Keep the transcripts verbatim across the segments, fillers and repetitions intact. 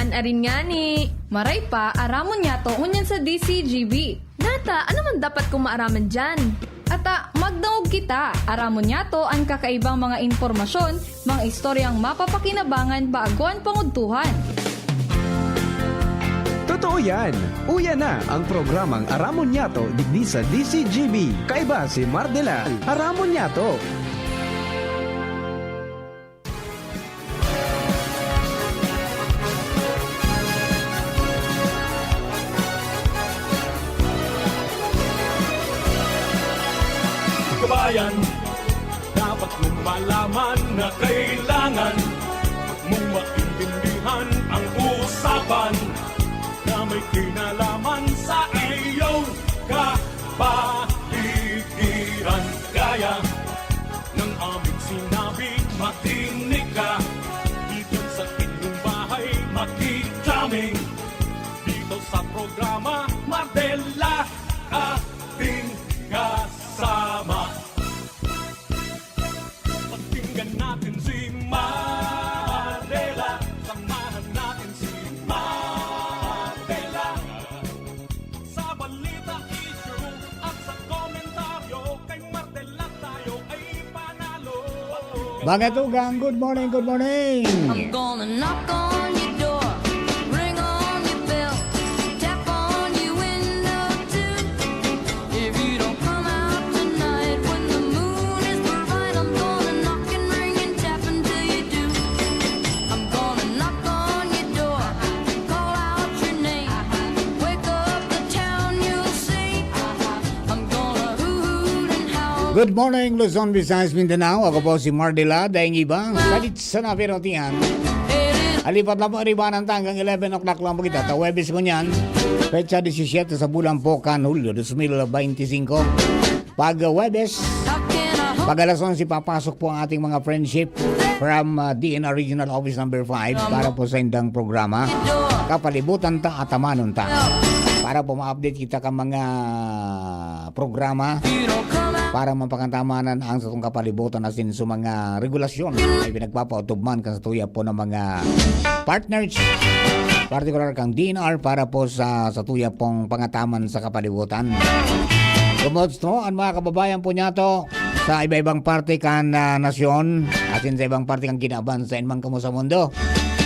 Arin ngani, maray pa, aramon niyato ngunyan sa D C G B. Nata, ano man dapat kong maaraman diyan? Ata, magdangog kita, aramon niyato an kakaibang mga impormasyon, mga istoryang mapapakinabangan bago an pangudtuhan. Totoo yan! Uya na ang programang Aramon Niyato digdi sa D C G B. Kaiba si Mardela. Aramon Niyato! Kabayan, dapat mong malaman na kailangan mong maintindihan ang usapan na may kinalaman sa iyong kapaligiran. Kaya ng aming sinabi, makinig ka. Dito sa inyong bahay, makikita kami. Dito sa programa, Mardela, ating kasama. Pakinggan natin si Mardela. Samahan natin si Mardela. Sa balita, issue, at sa komentaryo, kay Mardela tayo ay panalo. Mga tugang, good morning, good morning! I'm gonna knock on your door, ring on your bell, tap on your window too. If you don't come out tonight when the moon is bright, I'm gonna knock and ring and tap until you do. I'm gonna knock on your door, call out your name, wake up the town, you'll see. I'm gonna hoot and howl. Good morning, Luzon, Visayas, Mindanao. Ako po si Mardela, daing iba. Salit sa napiratihan. Alipat na po, ribanan ta hanggang eleven o'clock lang po kita. Ta Huwebes ko niyan, petsa disisiyete sa bulan po kan Hulyo dos mil baynti singko. Pag Huwebes, pag alas onse, papasok po ang ating mga friendship from uh, D N R Regional Office Number five para po sa indang programa. Kapalibutan ta, atamanon ta. Para po ma-update kita ka mga programa para mapakatamanan ang satong kapalibutan asin sa mga regulasyon ay pinagpapautubman kan satuya po ng mga partners, partikular kang D N R para po sa satuya pong pangataman sa kapalibutan. Kumusta ang mga kababayan po niyato sa iba-ibang parte kan ah, nasyon asin sa ibang parte kan kinaban sa inman kamo sa mundo?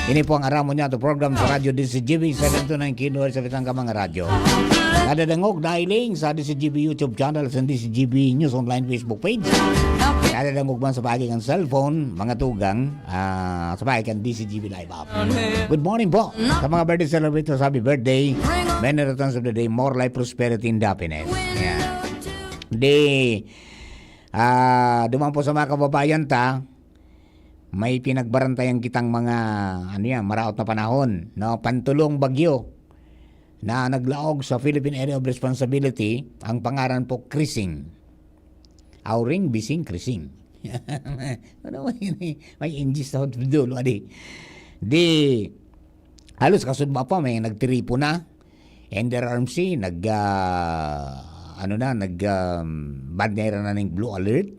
Ini po ang Aramon Niyato program sa Radyo D C G B, seven two nine Kilohertz sa Bitang Kamang Radyo. Nadadangog, dialing sa D C G B YouTube channel sa D C G B News Online Facebook page. Nadadangog man sa paagi kan cellphone, mga tugang, ah, sa paagi kan D C G B Live app. Good morning po sa mga birthday celebrators, happy birthday. Many returns of the day, more life, prosperity, and happiness. Yan. Di, ah, duman po sa mga kababayan ta, may pinagbarantayan kitang mga, ano yan, maraot na panahon, no? Pantulong bagyo na naglaog sa Philippine Area of Responsibility, ang pangaran po Krising. Auring, Bising, Krising. Ano may, may N G sa dulo, adi. Di, halos kasudma pa, may nagtiripo na. And R R M C, nag, ah, ano na, nag, um, bandera na ning blue alert.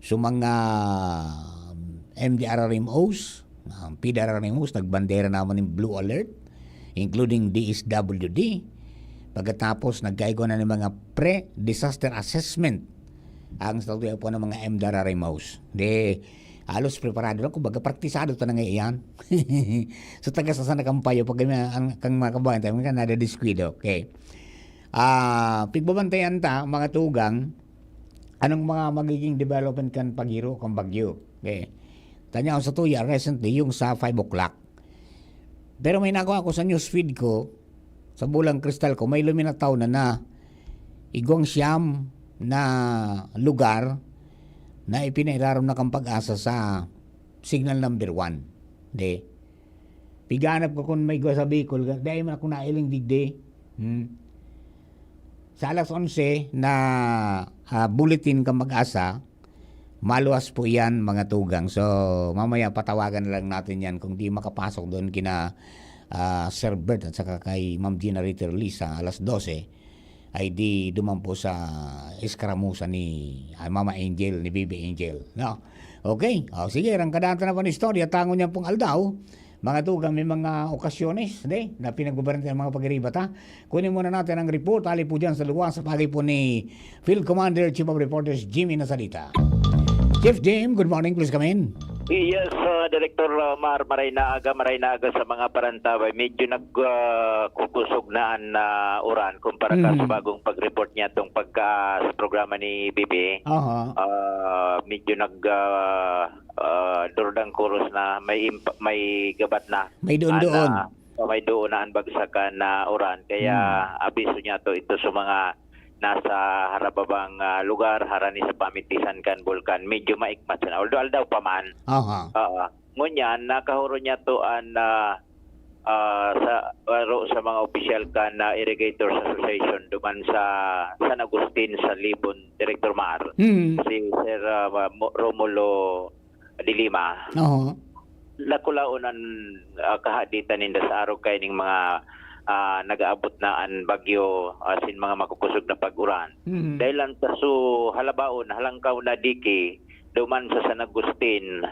So, mga M D R R M Os, ang P D R R M Os, nagbandera naman ng blue alert, including D S W D. Pagkatapos, nagkaigwa na ng mga pre-disaster assessment ang statuya po ng mga M D R R M Os. Di, halos preparado na, kumbaga, praktisado ta na nga iyan. So, taga sa sana kampayo, pag may, ang, kang mga kabayan tayo, mga nadadiskuido. Okay. Ah, pigbabantayan ta, mga tugang, anong mga magiging development kan paghiro kan bagyo. Okay. Tanya sa tuya, recently, yung sa five o'clock. Pero may nakuha ko sa newsfeed ko, sa bulang kristal ko, may luminataw na na igwang siyam na lugar na ipinairarom na kang pag-asa sa signal number one. Di. Piganap ko kung may igwa sa Bicol, dahil man ako nailing digdi. Hmm. Sa alas onse na ah, bulletin kang pag-asa, maluwas po iyan, mga tugang. So, mamaya patawagan na lang natin yan kung di makapasok doon kina ah, Sir Bert at saka kay Ma'am Gina Ritter Lisa alas dose, ay di duman po sa eskaramusa ni ah, Mama Angel, ni Baby Angel. No? Okay. O, sige, rangkadahan ta na po ang istorya. Tango niyan pong aldaw. Mga tugang, may mga okasyones, di, na pinagbabarantayan ng mga pagiribat, ha? Kunin muna natin ang report, hali po dyan sa luwas, sa pagi po ni Field Commander, Chief of Reporters, Jimmy Nasalita. Chief Jim, good morning, please come in. Yes, uh, Director uh, Mar, maray na aga, maray na aga sa mga parantabay. Medyo nag uh, kukusog na an uh, uran kumpara mm-hmm. ka sa bagong pag-report niya tong pagka sa programa ni B P. Aha. Uh, medyo nag uh, uh, durdang kuros na may imp- may gabat na. May doon-doon. An, uh, may doon na ang bagsakan na uran. Kaya hmm. abiso niya to ito sa mga nasa harababang uh, lugar, harani sa pamitisan kan bulkan. Medyo maikmat sana. Although aldaw pa man. Aha. Uh, ngunyan, nakahuro niya to an uh, uh, sa aro sa mga opisyal kan uh, Irrigators Association duman sa San Agustin sa Libon, Director Mar. Hmm. Si Sir uh, Romulo de Lima. Oo. Nakulaon an uh, kahaditan ninda sa arog kaining mga uh, nag-aabot na an bagyo uh, sin mga makukusog na pag-uran. Mm-hmm. Dahil lang sa su halabaon, halangkaw na diki, duman sa San Agustin,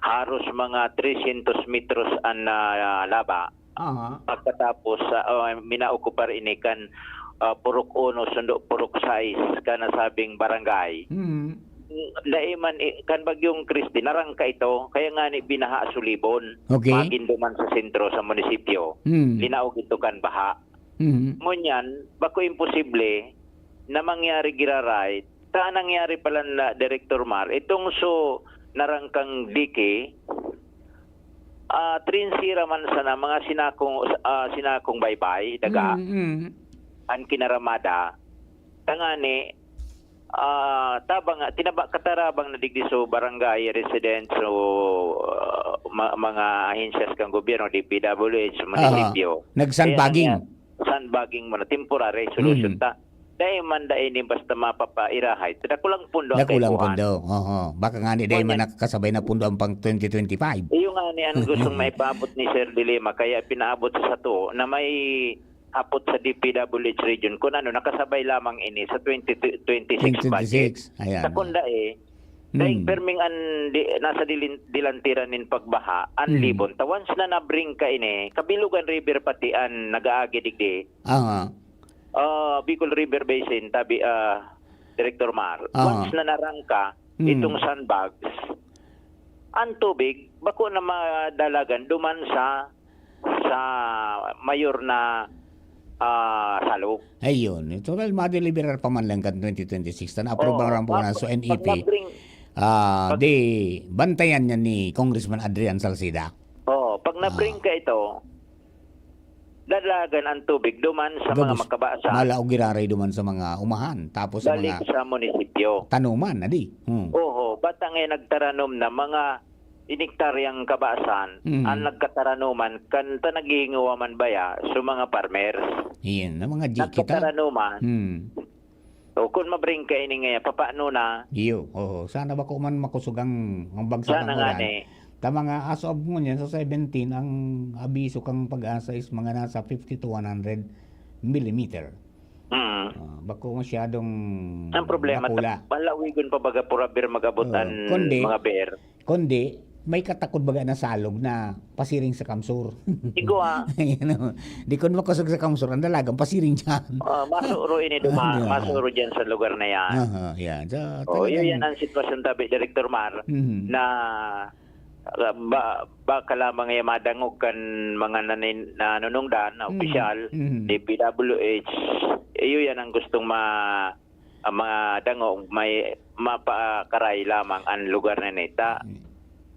haros mga trescientos metros an uh, laba. Aha. Pagkatapos, uh, minaokupar ini kan uh, purok uno, sundo purok sais, kanasabing barangay. Mm-hmm. Dai man kan bagyong Christy, narangka ito, kaya nga ni binaha sulibon. Okay. Magin duman sa sentro sa munisipyo. Mm. Linaog ito kan baha. Mm. Ngunyan, bako imposible na mangyari giraray. Ta nangyari pala na Director Mar, itong so narangkang dike, uh, trinsira man sana mga sinakong uh, sinakong baybay, daga. Mm. Ang kinaramada, tangani, Ah, tabang tinaba katarabang na digdi so barangay residents o ah, ma- mga ahensyas kan gobyerno, D P W H, munisipyo. Aha. Nagsandbagging. Kaya nga, sandbagging mo na, temporary solution ta. Dai man dai ni basta mapapairahay. Dakulang pundo ang Dakulang kaipuhan. Pundo. Oho. Baka nga ni dai man Ngunyan- nakakasabay na pundo ang pang twenty twenty-five. Iyo nga ni ang gustong maipaabot ni Sir Dilema, kaya pinaabot sa sato na may hapot sa D P W H region kun ano, nakasabay lamang ini sa twenty twenty-six budget. Twenty twenty-six, ayan. Sa kunda eh, Hmm. Daig perming an di, nasa dilin, dilantiran nin pagbaha, an Hmm. libon. Ta once na nabring ka ini, Kabilugan River pati an nag-aagi digdi. Aha. Ah, Bicol River Basin, tabi, ah, Director Mar. Aha. Once na narangka, Hmm. itong sandbags, ang tubig, bako na madalagan, duman sa sa mayor na ah, salog. Ayun. Total, madeliberar pa man lang kan twenty twenty-six. Ta na-approve Oo, ang rampo pag, na so pag N E P. Nabring, ah, pag, di, bantayan niya ni Congressman Adrian Salceda. Oo, pag nabring ah. ka ito, dalagan ang tubig duman sa Gabos, mga makabasa. Malaog giraray duman sa mga umahan. Tapos sa mga sa munisipyo. Tanuman, adi. Hmm. Oho, bata ngayon nagtaranom na mga inektaryang kabasan mm. ang nagkataranuman kan ta naghihingawa man baya sa mga farmers. Iyan, na mga di kita. Nagkataranuman. Hmm. O kung mabring ka ini nga, papaano na? Iyo, oo. Sana ba ko man makusog ang, ang bagsak ng ulan? Sana nga ni. Ta mga as of ngunyan, sa seventeen, ang abiso kang pag-asa is mga nasa fifty to one hundred millimeter. Mm. Ah, bako masyadong Ang problema, dakula. Palawigon pa baga purabir mag-abot oh, an kundi, mga beer. Kundi, may katakod baga na salog na pasiring sa kamsur. Igwa. Di kun makusog sa kamsur, ang dalagang pasiring dyan. Uh, masuro ini duma, ah, masuro dyan sa lugar na yan. Aha, yan. So, oh, yun yan ang sitwasyon tabi, Director Mar, mm-hmm. na ba, baka lamang eh, madangog kan mga nanin, nanunungdan na opisyal, mm. D P W H, iyo yan ang gustong ma, ah, madangog, may mapakaray lamang ang lugar na nita. Mm.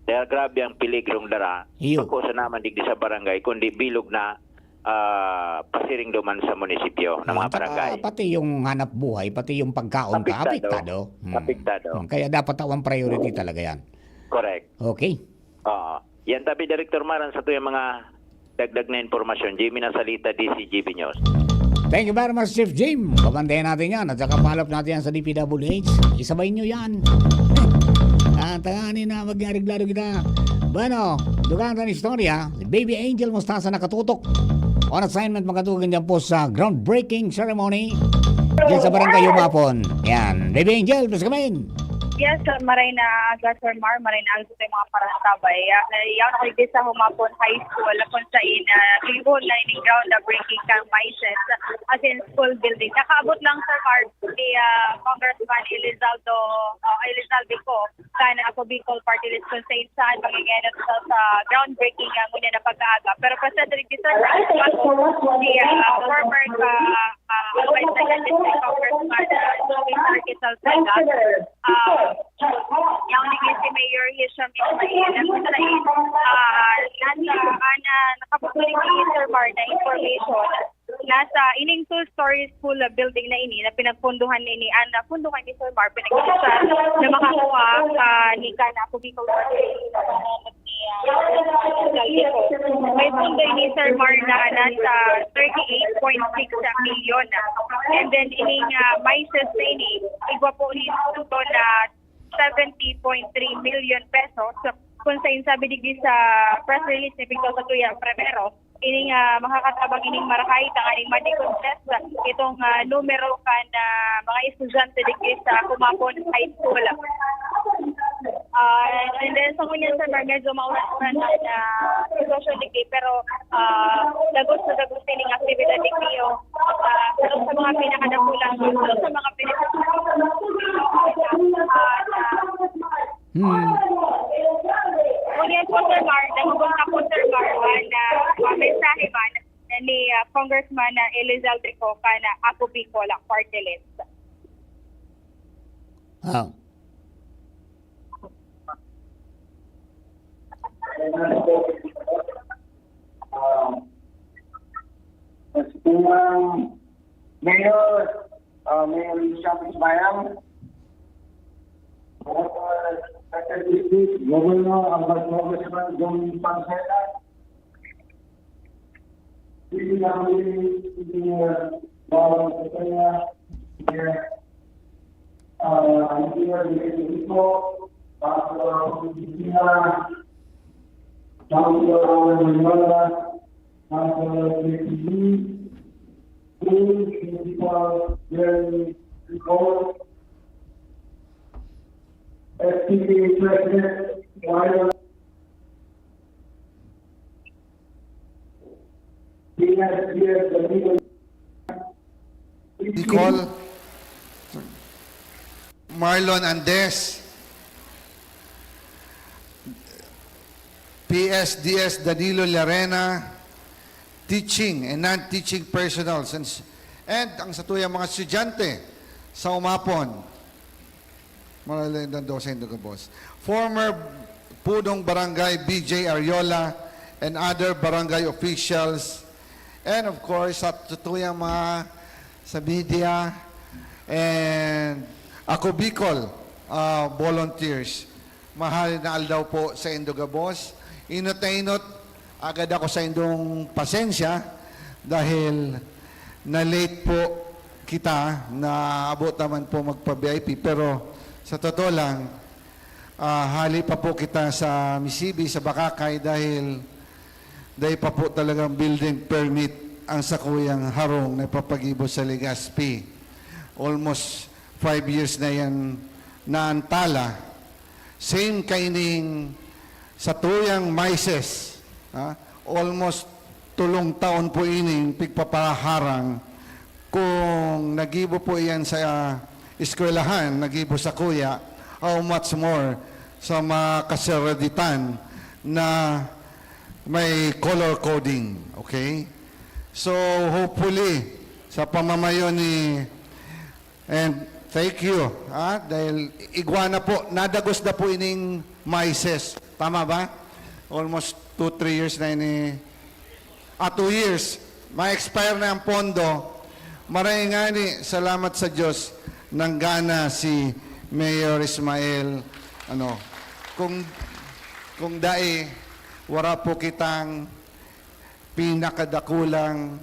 Kaya grabe ang peligrong dara. Iyo. Bako sa naman digdi sa barangay, kundi bilog na ah, pasiring duman sa munisipyo ng mga barangay. Pati yung hanap buhay, pati yung pagkaon ka, apektado. Apektado. Hmm. Kaya dapat ang priority talaga yan. Correct. Okay. Oo. Yan tabi, Director Maran, sa tuyang mga dagdag na impormasyon. Jimmy Nasalita, D C G B News. Thank you very much, Chief Jim. Pabantayan natin yan at saka follow up natin yan sa D P W H. Isabay nyo yan. At uh, na maging areglado kita. Bueno, dugang ang istorya, Baby Angel Mostaza nakatutok on assignment, makatugang dyan po sa groundbreaking ceremony dyan sa Barangay Humapon. Yan. Baby Angel, please come in. Yes, uh, maray na aga, Sir Mar, maray na aga sa mga paratabay. Uh, yaon ako digdi sa Humapon High School, kung sain, uh, gigibohon na ining groundbreaking kan MISES, as in school building. Nakaabot lang, Sir Mar, si, uh, Congressman Elizaldo, uh, Elizalde Co, kan Ako Bicol Party List, kung sain saan magiging sa, sa groundbreaking, uh, ngunyan na pag-aaga. Pero presente digdi, Sir Mar, si, uh, former, uh, uh, Vice President Congressman, uh, Joey Marquez Salceda. Ah, yaon digdi si Mayor Hisham Ismail. Ang sa, ah, nasa, ah, na, nakapagbalik ni Sir Mar na information. Nasa ining two-story school building na ini, na pinagpunduhan na ini, ang, ah, pundo kan ni Sir Mar, pinag-initial na makakuha, ah, ni kan Ako Bicol Party List, ah, may pundo ini, Sir Mar, na nasa thirty-eight point six million. And then, ining, ah, MISES na ini, igwa po ni pundo na seventy point three million pesos. Kung sain sabi digdi sa press release ni Victor Satuya Primero, ining, ah, makakatabang ining marahay tanganing ma-decongestion itong, ah, numero kan, ah, mga estudyante digdi sa Humapon High School. Ah, and then, sa ngunyan, Sir Mar, medyo mauran-uran na, na sitwasyon digdi, pero, ah, dagos na dagos ining aktibidad digdi, o, ah, sa mga pinakadakulang, sa mga pinakadakulang, ah, sa Hmm. Ngunyan po, Sir Mar, nagpunta po, Sir Mar, ang, ah, ah, mensahe man ni, ah, Congressman, ah, Elizalde Co kan, ah, Ako Bicol Party List. Ah. Mayor, ah, Mayor Hisham Ismail, Governor, Governor Albert Congressman John Panceta, P W D, Engineer Paolo Cepeda, Engineer, ah, Engineer Vicente Rico, Pastor Oficina, Pastor Alan Manuela, Pastor J P G, Principal Jeremy Nicole, S P K President Ryan, P S D S Danilo, Nicole, Marlon Andes, P S D S Danilo Llarena, teaching and non-teaching personnel, and, and ang satuyang mga estudyante sa Humapon. Maray na lang daw sa indo, boss. Former punong barangay B J Ariola and other barangay officials. And of course, sa satuyang mga sa media and Ako Bicol, ah, volunteers. Mahal na aldaw po sa indo gabos. Inot na inot, agad ako sa indong pasensya dahil na-late po kita, naabot naman po magpa-V I P. Pero sa totoo lang, ah, hali pa po kita sa Misibi, sa Bakakay, dahil dai pa po talagang building permit ang sakuyang harong na ipapagibo sa Legazpi. Almost five years na yan naantala. Same kaining satuyang MISES, ha? Almost tulong taon po ining pigpapaharang. Kung nagibo po iyan sa eskwelahan, nagibo sakuya, how much more sa mga kasereditan na may color coding, okay? So, hopefully, sa pamamayo ni, and thank you, ha? Dahil igwa na po, nadagos na po ining MISES. Tama ba? Almost two, three years na ini. Ah, two years. Ma-expire na ang pondo. Maray ngani, salamat sa Diyos, nanggana si Mayor Ismael. Ano, kung, kung dai, wara po kitang pinakadakulang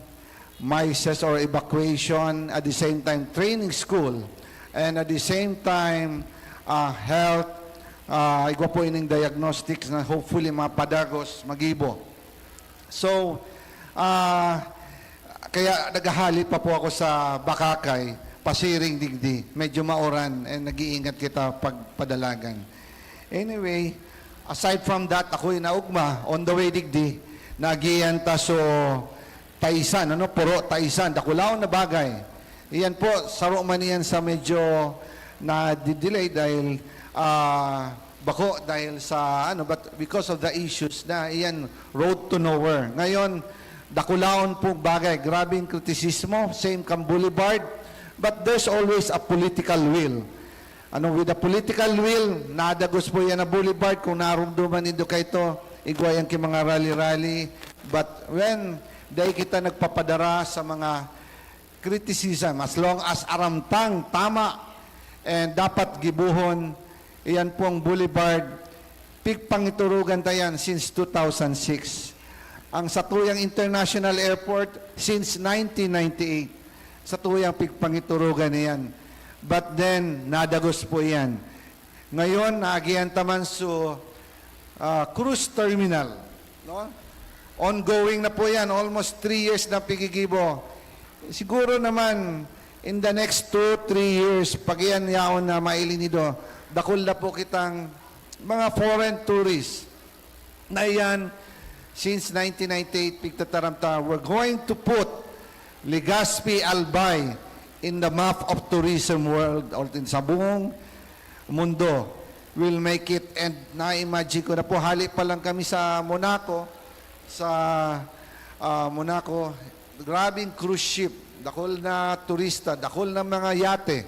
MISES or evacuation, at the same time, training school, and at the same time, ah, health, ah, igwa po ining diagnostics na hopefully mapadagos, magibo. So, ah, kaya naghahali pa po ako sa Bakakay pasiring digdi. Medyo mauran, eh, nag-iingat kita pagpadalagan. Anyway, aside from that, ako'y naugma, on the way digdi, nagiyan ta so Taisan, ano, puro Taisan, dakulaon na bagay. Iyan po, saro man iyan sa medyo na-delay dahil, ah, bako dahil sa, ano, but because of the issues na iyan, road to nowhere. Ngayon, dakulaon pong bagay, grabing kritisismo, same kang Boulevard, but there's always a political will. Ano, with a political will, nadagos po yan na Boulevard, kung narumduman nindo kaito, igwa yan ki mga rally-rally. But when dai kita nagpapadara sa mga criticism, as long as aram tang tama and dapat gibohon, iyan pong Boulevard, pigpangiturugan ta yan since two thousand six. Ang satuyang international airport since nineteen ninety-eight, satuyang pigpangiturugan iyan. But then, nadagos po iyan. Ngayon, naagihan ta man so, ah, cruise terminal, no? Ongoing na po yan, almost three years na pigigibo. Siguro naman, in the next two, three years, pag iyan yaon na mailinido, dakul na po kitang mga foreign tourists na iyan, since nineteen ninety-eight, pigtataram ta, we're going to put Legazpi, Albay in the map of tourism world or in sa buong mundo. Will make it, and na-imagine ko na po, hali pa lang kami sa Monaco, sa, ah, Monaco, grabing cruise ship, dakul na turista, dakul na mga yate,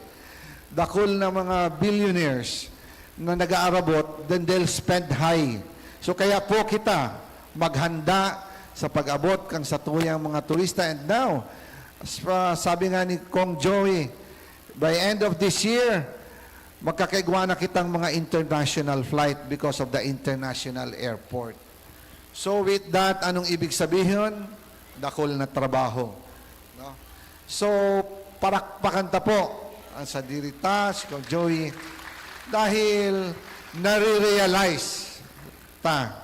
dakul na mga billionaires na nag-aarabot, then they'll spend high. So, kaya po kita maghanda sa pag-abot kan satuyang mga turista. And now, as pa, sabi nga ni Kong Joey, by end of this year, magkakaigwa na kitang mga international flight because of the international airport. So, with that, anong ibig sabihin? Dakul na trabaho. No? So, parakpakan ta po ang sadiri ta, si Kong Joey, dahil nare-realize ta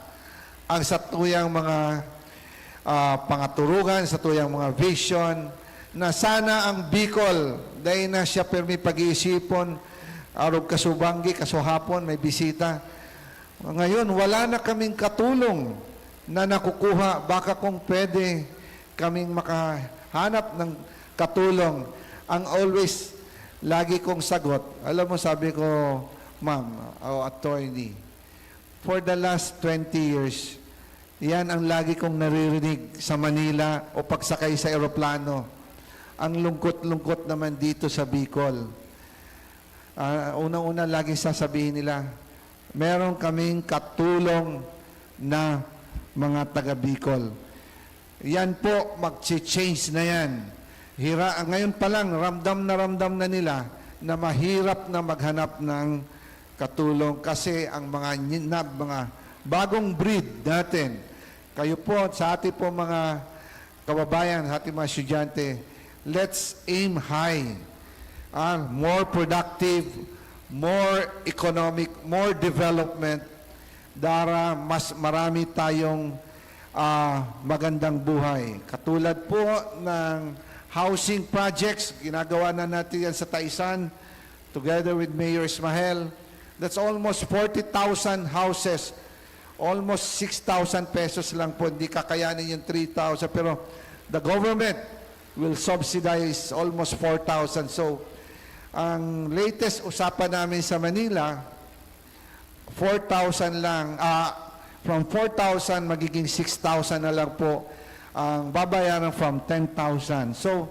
ang satuyang mga, ah, pangaturugan, satuyang mga vision, na sana ang Bicol, dai na siya pirmi pag-iisipon, arog kasubanggi, kasuhapon, may bisita. Ngayon, wala na kaming katulong na nakukuha. Baka kung pwede kaming makahanap ng katulong. Ang always, lagi kong sagot, alam mo, sabi ko, "Ma'am, o attorney, for the last twenty years, yan ang lagi kong naririnig sa Manila o pagsakay sa eroplano. Ang lungkot-lungkot naman dito sa Bicol." Ah, unang-una, laging sasabihin nila, "Meron kaming katulong na mga taga Bicol." Yan po, magche-change na yan. Hira-, ngayon pa lang, ramdam na ramdam na nila na mahirap na maghanap ng katulong kasi ang mga nyi-, na, mga bagong breed natin, kayo po, sa ating po mga kababayan, sa ating mga estudyante, let's aim high. Ah, more productive, more economic, more development, dara mas marami tayong, ah, magandang buhay. Katulad po ng housing projects, ginagawa na natin yan sa Taisan, together with Mayor Ismael. That's almost forty thousand houses. Almost six thousand pesos lang po, hindi kakayanin yung three thousand. Pero the government will subsidize almost four thousand. So, ang latest usapan namin sa Manila, four thousand lang, ah, from four thousand, magiging six thousand na lang po ang babayaran from ten thousand. So,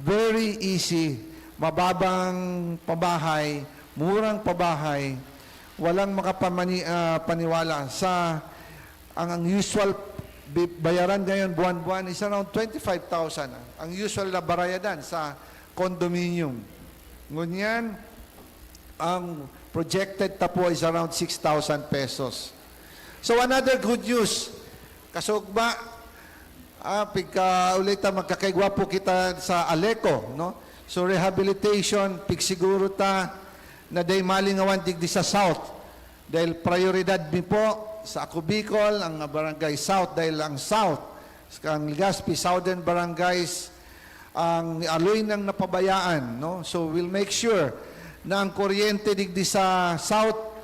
very easy, mababang pabahay, murang pabahay, walang makapamani-, ah, paniwala sa, ang, ang usual bi-, bayaran ngayon buwan-buwan is around twenty-five thousand ang usual na barayadan sa condominium. Ngunyan, ang projected ta po is around six thousand pesos. So, another good news, kasugba, ah, pigka-, ulit ta, magkakaigwa po kita sa Aleco, no? So, rehabilitation, pigsiguro ta na dai malingawan digdi sa South. Dahil prioridad mi po sa Ako Bicol, ang Barangay South, dahil ang South, ang Legazpi, Southern Barangays, ang aloy nang napabayaan, no? So, we'll make sure na ang kuryente digdi sa South,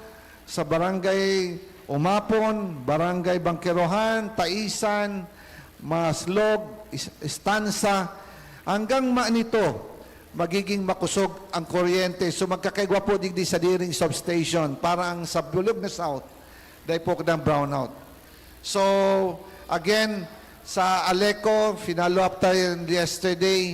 sa Barangay Umapon, Barangay Bangkerohan, Taisan, Maslog, Is-, Estansa, hanggang Manito, magiging makusog ang kuryente. So, magkakaigwa po digdi sa Diring Substation para ang sa Bulog na South, dai po ng brownout. So, again, sa Aleco, finalo up tayo yesterday,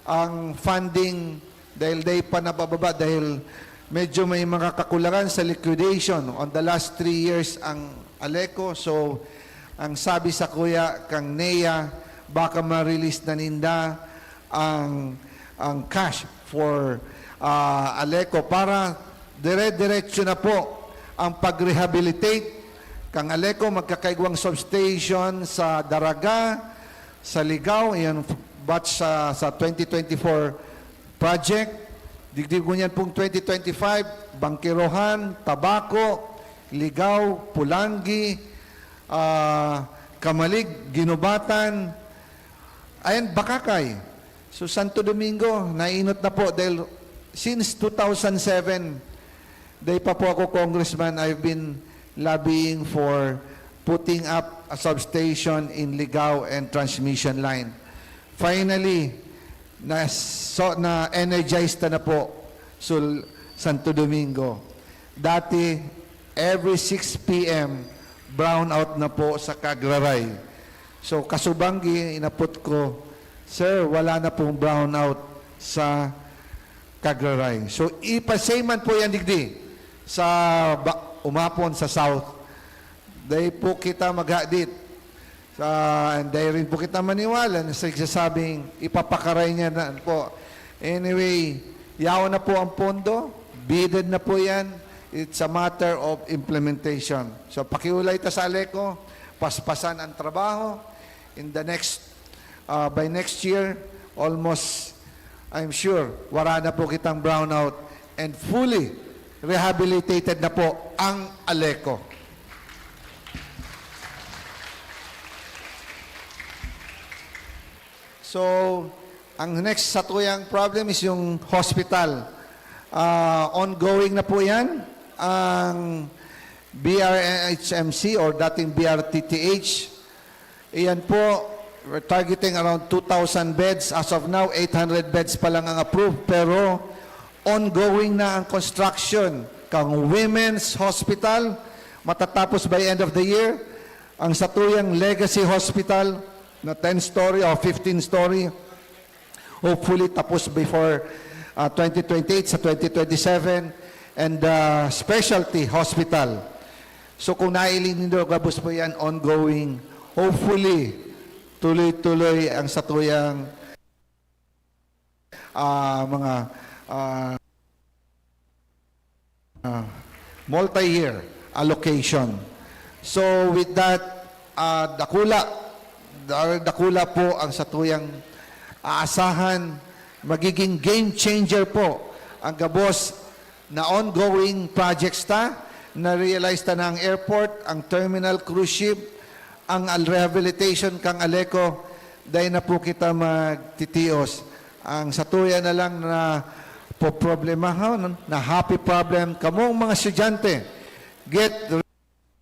ang funding dahil dai pa nabababa dahil medyo may mga kakulangan sa liquidation. On the last three years ang Aleco, so ang sabi sa kuya kang Nea, baka ma-release na ninda ang, ang cash for, ah, Aleco para dire-diretso na po ang pag-rehabilitate kang Aleco. Magkakaigwang substation sa Daraga, sa Ligao, iyan batch sa, sa twenty twenty-four project. Digdi ngunyan pong twenty twenty-five, Bangkerohan, Tabaco, Ligao, Pulangi, ah, Camalig, Guinobatan, and Bacacay. So, Santo Domingo, nainot na po dahil since two thousand seven, dai pa po ako congressman, I've been lobbying for putting up a substation in Ligao and transmission line. Finally, na, so, na-energized na po, Sul-, Santo Domingo. Dati, every six P M, brownout na po sa Cagraray. So, kasubanggi, inapot ko, "Sir, wala na pong brownout sa Cagraray." So, ipa-same man po yan digdi sa ba-, Umapon, sa South. Dai po kita maghadit. Sa, and dai rin po kita maniwala na sa nagsasabing ipapakaray niya na po. Anyway, yaon na po ang pondo. Bidded na po yan. It's a matter of implementation. So, pakiulay ta sa Aleco, paspasan ang trabaho. In the next, uh, by next year, almost, I'm sure, wala na po kitang brownout and fully rehabilitated na po ang Aleco. So, ang next satuyang problem is yung hospital. Ah, ongoing na po yan. Ang B R H M C or dating B R T T H, iyan po, we're targeting around two thousand beds. As of now, eight hundred beds pa lang ang approved. Pero ongoing na ang construction kang Women's Hospital. Matatapos by end of the year. Ang satuyang Legacy Hospital na ten-story o fifteen-story, hopefully tapos before, ah, twenty twenty-eight sa twenty twenty-seven, and, ah, specialty hospital. So kung nailing nindo, gabos po yan, ongoing. Hopefully, tuloy-tuloy ang satuyang, ah, mga, ah, ah, multi-year allocation. So with that, ah, dakula, da-, dakula po ang satuyang aasahan, magiging game changer po ang gabos na ongoing projects ta. Na-realize ta na ang airport, ang terminal, cruise ship, ang al-, rehabilitation kang Aleco, dai na po kita magtitios. Ang satuya na lang na poproblemahon, na happy problem, kamong mga estudyante, get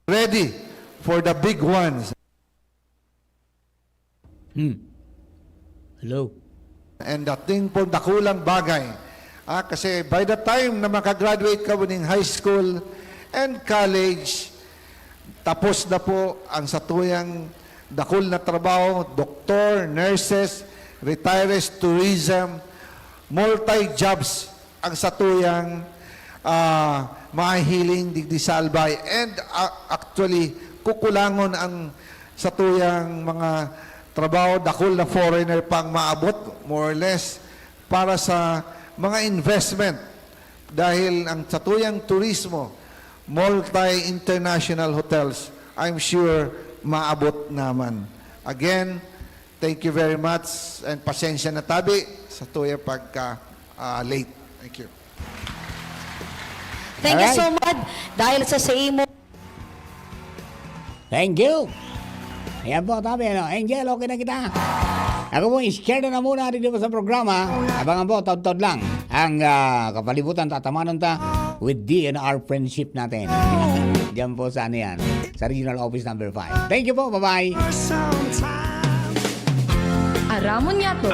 ready for the big ones. Hmm. Hello. And dating po dakulang bagay. Ah, kasi by the time na makagraduate ka ning high school and college, tapos na po ang satuyang dakul na trabaho, doktor, nurses, retirees, tourism, multi-jobs ang satuyang, ah, mahihiling digdi sa Albay. And, ah, actually, kukulangon ang satuyang mga trabaho, dakul na foreigner pang maabot, more or less, para sa mga investment. Dahil ang satuyang turismo, multi-international hotels, I'm sure maabot naman. Again, thank you very much and pasensya na tabi satuyang pagka, ah, late. Thank you. Thank you Alright. so much. Dahil sa sa imo Thank you. Ayan po, tabi, ano? Angel, okay na kita. Ako po, i-share na muna dito sa programa. Abangan po, taud-taud lang. Ang ah, kapalibutan, tatamanan ta with D N R friendship natin. Diyan po sa ano yan. Sa regional office number five. Thank you po. Bye-bye. Aramon niya to.